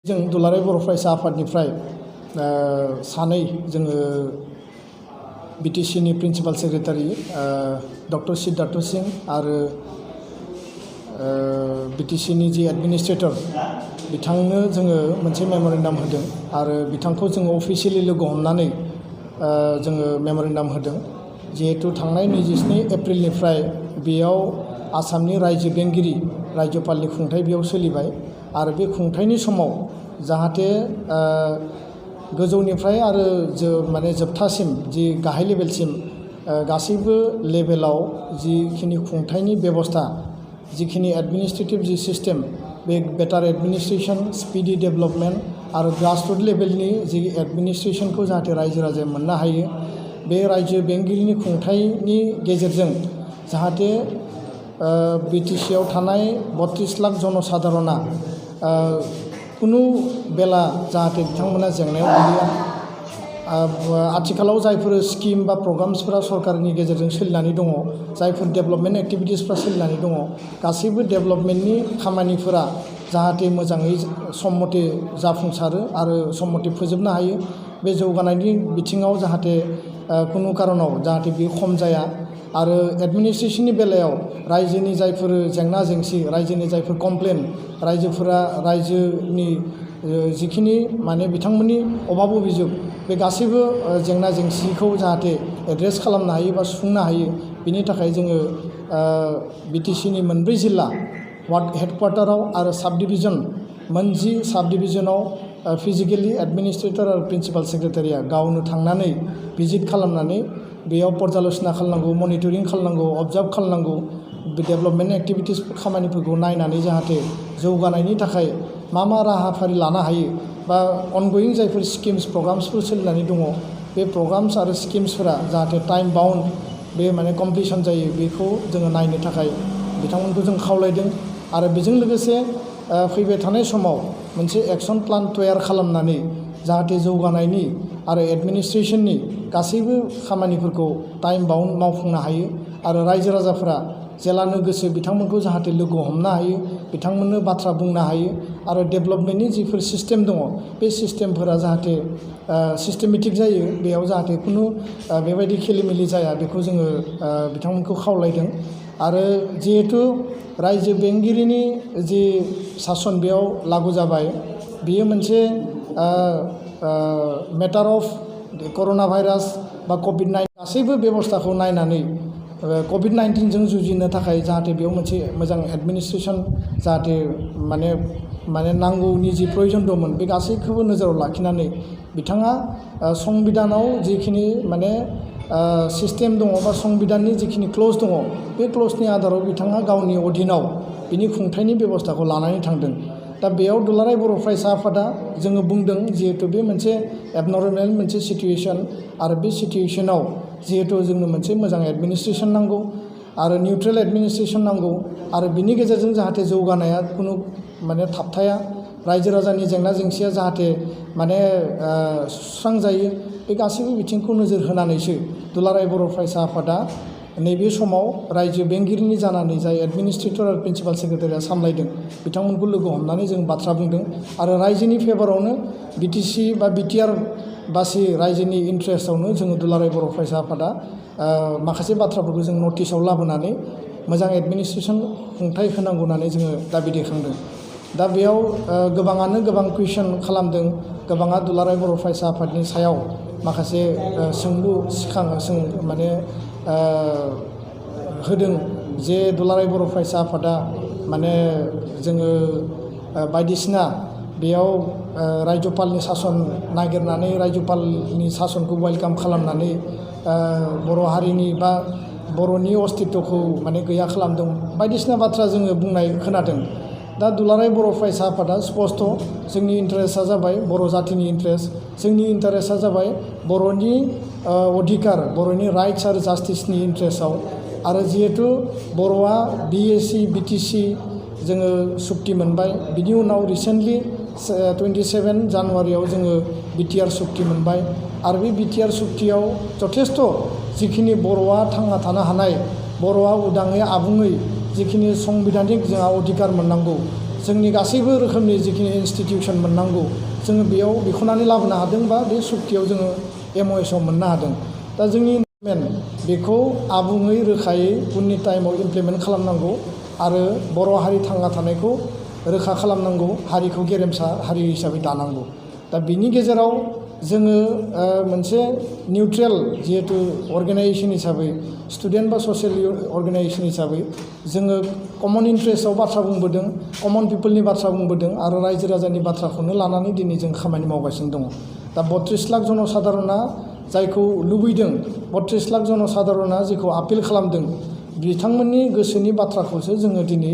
जों दुलाराय बर' फरायसा आफादनिफ्राय सानै जोङो बिटिसिनि principal secretary doctor Siddhartha Singh आरो बिटिसिनि जि एडमिनिस्ट्रेटर बिथांनो जोङो मोनसे मेम'रेन्डाम होदों आरो बिथांखौ जोङो अफिसियेलि लोगो हमनानै जोङो मेम'रेन्डाम होदों। जिहेतु थांनाय 27 एप्रिलनिफ्राय बेयाव आसामनि रायजो बेंगिरि राज्यपालनि खुंथाय बेयाव सोलिबाय आरो बे खुंथायनि समाव जाहाथे गोजौनिफ्राय आरो जोबथासिम जि गाहाय लेभेलसिम गासैबो लेभेलाव जिखिनि खुंथायनि बेबस्था जिखिनि एडमिनिस्ट्रेटिभ जि सिस्टेम बे बेटार एडमिनिस्ट्रेशन स्पिडि डेभेलपमेन्ट आरो ग्रासरुट लेभेलनि जि एडमिनिस्ट्रेशनखौ जाहाथे रायजो राजाया मोननो हायो बे रायजो बेंगिरिनि खुंथायनि गेजेरजों जाहाथे बिटिसिआव थानाय 32 लाख जनसाधारणा कुनु बेला जाहाथे बिथांमोना जेंनायाव गोलैया। आथिखालाव जायफोर स्किम बा प्रग्राम्सफोरा सरकारनि गेजेरजों सोलिनानै दङ जायफोर डेभेलपमेन्ट एक्टिभिटिसफ्रा सोलिनानै दङ गासैबो डेभेलपमेन्टनि खामानिफोरा जाहाथे मोजाङै सम मथे जाफुंसारो आरो सम मथे फोजोबनो हायो। बे जौगानायनि बिथिङाव जाहाथे कुनु कारनाव जाहाथे बेयो खम जाया आरो एडमिनिस्ट्रेशननि बेलायाव रायजोनि जायफोर जेंना जेंसि रायजोनि जायफोर कमप्लेन रायजोनि जिखिनि माने बिथांमोननि अभाब अभियोग बे गासैबो जेंना जेंसिखौ जाहाथे एड्रेस खालामनो हायो बा सुफुंनो हायो बिनि थाखाय जोङो बिटिसिनि मोनब्रै जिल्ला वार्ड हेडक्वार्टाराव आरो साब डिभिजन मोनजि साब डिभिजनाव फिजिकेलि एडमिनिस्ट्रेटर आरो प्रिन्सिपाल सेक्रेटारिया गावनो थांनानै भिजिट खालामनानै बेयाव पर्यालोचना खालामनांगौ मनिटरिं खालामनांगौ अबजार्भ खालामनांगौ डेभेलपमेन्ट एक्टिभिटिस खामानिफोरखौ नायनानै जाहाथे जौगानायनि थाखाय मा राहाफारि लानो हायो बा अनगयिं जायफोर स्किम्स प्रग्राम्सफोर सोलिनानै दङ बे प्रग्राम्स आरो स्किम्सफोरा जाहाथे टाइम बाउन्ड बे माने कमप्लिसन जायो बेखौ जोङो नायनो थाखाय बिथांमोनखौ जों खावलायदों आरो बेजों लोगोसे फैबाय थानाय समाव मोनसे एक्सन प्लान तयार खालामनानै जाहाथे जौगानायनि आरो एडमिनिस्ट्रेशननि गासैबो खामानिफोरखौ टाइम बाउन्ड मावफुंनो हायो आरो रायजो राजाफोरा जेलानो गोसो बिथांमोनखौ जाहाथे लोगो हमनो हायो बिथांमोननो बाथ्रा बुंनो हायो आरो डेभेलपमेन्टनि जिफोर सिस्टेम दङ बे सिस्टेमफोरा जाहाथे सिस्टेमेटिक जायो बेयाव जाहाथे कुनु बेबायदि खेलिमेलि जाया बेखौ जोङो बिथांमोनखौ खावलायदों। आरो जिहेतु रायजो बेंगिरिनि जि सासन बेयाव लागु जाबाय बेयो मोनसे मेटार अफ कर'ना भाइरास बा कभिड-19 गासैबो बेबस्थाखौ नायनानै कभिड-19जों जुजिनो थाखाय जाहाथे बेयाव मोनसे मोजां एडमिनिस्ट्रेशन जाहाथे माने नांगौनि जि प्रयजन दंमोन बे गासैखौबो नोजोराव लाखिनानै बिथाङा संबिधानाव जिखिनि माने सिस्टेम दङ बा संबिधाननि जिखिनि क्लज दङ बे क्लजनि आधाराव बिथाङा गावनि अधीनाव बिनि खुंथायनि बेबस्थाखौ लानानै थांदों। दा बेयाव दुलाराय बर' फरायसा आफादा जोङो बुंदों जिहेतु बे मोनसे एबनर्मेल मोनसे सिटुएशन आरो बे सिटुएशनाव जिहेतु जोंनो मोनसे मोजां एडमिनिस्ट्रेशन नांगौ आरो निउट्रेल एडमिनिस्ट्रेशन नांगौ आरो बिनि गेजेरजों जाहाथे जौगानाया कुनु माने थाबथाया रायजो राजानि जेंना जेंसिया जाहाथे माने सुस्रांजायो बे गासैबो बिथिंखौ नोजोर होनानैसो दुलाराय बर' फरायसा आफादा नैबे समाव रायजो बेंगिरिनि जानानै जाय एडमिनिस्ट्रेटर आरो प्रिन्सिपाल सेक्रेटारिया सामलायदों बिथांमोनखौ लोगो हमनानै जों बाथ्रा बुंदों आरो रायजोनि फेभारावनो बिटिसि बा बिटिआर बासि रायजोनि इन्ट्रेस्टआवनो जोङो दुलाराय बर' फरायसा आफादा माखासे बाथ्राफोरखौ जों नटिसाव लाबोनानै मोजां एडमिनिस्ट्रेशन खुंथाय होनांगौ होननानै जोङो दाबि दैखांदों। दा बेयाव गोबाङानो गोबां कुइसन खालामदों गोबाङा दुलाराय बर' फरायसा आफादनि सायाव माखासे सोंलु माने होदों जे दुलाराय बर' फरायसा आफादा माने जोङो बायदिसिना बेयाव राज्यपालनि सासन नागिरनानै राज्यपालनि सासनखौ वेलकाम खालामनानै बर' हारिनि बा बर'नि अस्तित्वखौ माने गैया खालामदों बायदिसिना बाथ्रा जोङो बुंनाय खोनादों। दा दुलाराय बर' फरायसा आफादा स्पस्ट जोंनि इन्टारेस्टआ जाबाय बर' जातिनि इन्टारेस्ट जोंनि इन्टारेस्टआ जाबाय बर'नि अधिकार बर'नि राइट्स आरो जास्टिसनि इन्टारेस्टआव आरो जिहेतु बर'आ बिएसि बिटिसि जोङो सुक्ति मोनबाय बिनि उनाव रिसेन्टलि 27 जानुवारियाव जोङो बिटिआर सुक्ति मोनबाय आरो बे बिटिआर सुक्तियाव जथेस्थ' जिखिनि बर'आ थांना थानो हानाय बर'आ उदाङै आबुङै जिखिनि संबिधानिक जोंहा अधिकार मोननांगौ जोंनि गासैबो रोखोमनि जिखिनि इनस्टिटिउसन मोननांगौ जोङो बेयाव बिख'नानै लाबोनो हादों बा बे सुक्तियाव जोङो MOSआव मोननो हादों। दा जोंनि बेखौ आबुङै रोखायै उननि टाइमाव इमप्लिमेन्ट खालामनांगौ आरो बर' हारि थांना थानायखौ रोखा खालामनांगौ, हारिखौ गेरेमसा हारि हिसाबै दानांगौ। दा बिनि गेजेराव जोङो मोनसे निउट्रेल जिहेतु अर्गेनाइजेसन हिसाबै स्टुडेन्ट बा ससियेल अर्गेनाइजेसन हिसाबै जोङो कमन इन्ट्रेस्टआव बाथ्रा बुंबोदों, कमन पिपोलनि बाथ्रा बुंबोदों आरो रायजो राजानि बाथ्राखौनो लानानै दिनै जों खामानि मावगासिनो दङ। दा 32 लाख जनसाधारना जायखौ लुबैदों, 32 लाख जनसाधारना जेखौ आपिल खालामदों, बिथांमोननि गोसोनि बाथ्राखौसो जोङो दिनै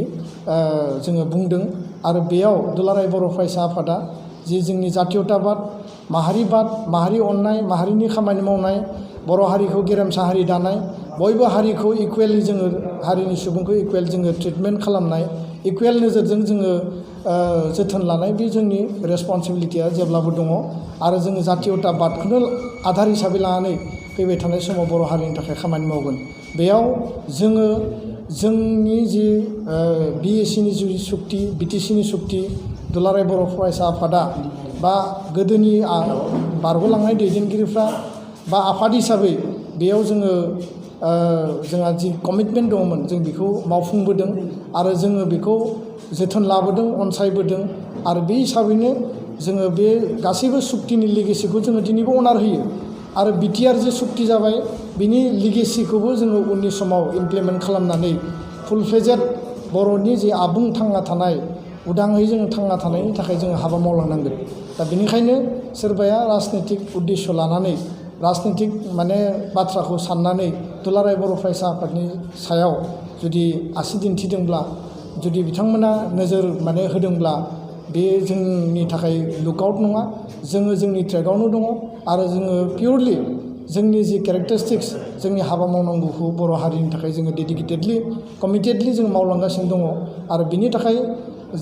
जोङो बुंदों आरो बेयाव दुलाराय बर' फरायसा आफादा जि जोंनि जातीयताबाद, माहारिबाद, माहारि अननाय, माहारिनि खामानि मावनाय, बर' हारिखौ गेरेमसा हारि दानाय, बयबो हारिखौ इकुवेलि जोङो हारिनि सुबुंखौ इकुवेल जोङो ट्रिटमेन्ट खालामनाय, इकुवेल नोजोरजों जोङो जोथोन लानाय, बे जोंनि रेसपन्सिबिलिटिया जेब्लाबो दङ आरो जोङो जातीयताबादखौनो आधार हिसाबै लानानै फैबाय थानाय समाव बर' हारिनि थाखाय खामानि मावगोन। बेयाव जोङो जोंनि जि BACनि जि सुक्ति, BTCनि सुक्ति, दुलाराय बर' फरायसा आफादा बा गोदोनि बारग'लांनाय दैदेनगिरिफ्रा बा आफाद हिसाबै बेयाव जोङो जोंहा जि कमिटमेन्ट दङमोन जों बेखौ मावफुंबोदों आरो जोङो बेखौ जोथोन लाबोदों, अनसायबोदों आरो बे हिसाबैनो जोङो बे गासैबो सुक्तिनि लिगेसिखौ जोङो दिनैबो अनार होयो आरो BTR जे सुक्ति जाबाय बिनि लिगेसिखौबो जोङो उननि समाव इमप्लिमेन्ट खालामनानै फुल फ्लेजेड बर'नि जे आबुं थांना थानाय, उदाङै जोङो थांना थानायनि थाखाय जोङो हाबा मावलांनांगोन। दा बेनिखायनो सोरबाया राजनितिक उद्देश्य लानानै राजनितिक बाथ्राखौ साननानै दुलाराय बर' फरायसा आफादनि सायाव जुदि आसि दिन्थिदोंब्ला, जुदि बिथांमोना नोजोर होदोंब्ला बे जोंनि थाखाय लुकआउट नङा। जोङो जोंनि ट्रेकआवनो दङ आरो जोङो पियरलि जोंनि जि केरेक्टारिस्टिक्स, जोंनि हाबा मावनांगौखौ बर' हारिनि थाखाय जोङो डेडिकेटेडलि, कमिटेडलि जों मावलांगासिनो दङ आरो बिनि थाखाय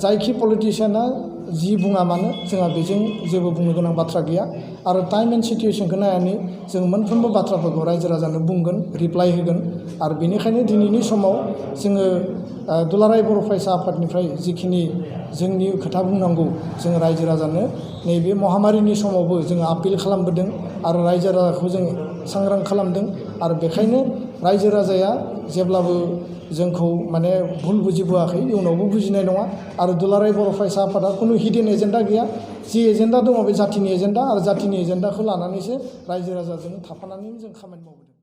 जायखि पलिटिसियाना जि बुङा मानो जोंहा बेजों जेबो बुंनो गोनां बाथ्रा गैया आरो टाइम एन्ड सिटुएसनखौ नायनानै जों मोनफ्रोमबो बाथ्राफोरखौ रायजो राजानो बुंगोन, रिप्लाइ होगोन आरो बेनिखायनो दिनैनि समाव जोङो दुलाराय बर' फरायसा आफादनिफ्राय जिखिनि जोंनि खोथा बुंनांगौ जों रायजो राजानो नैबे महामारिनि समावबो जोङो आपिल खालामबोदों आरो रायजो राजाखौ जों सांग्रां खालामदों आरो बेखायनो रायजो राजाया जेब्लाबो जोंखौ भुल बुजिबोआखै, इयुनावबो बुजिनाय नङा आरो दुलाराय बर' फरायसा आफादा खुनु हिडेन एजेन्डा गैया। जि एजेन्डा दङ बे जातिनि एजेन्डा आरो जातिनि एजेन्डाखौ लानानैसो रायजो राजाजों थाफानानै जों खामानि मावबोदों।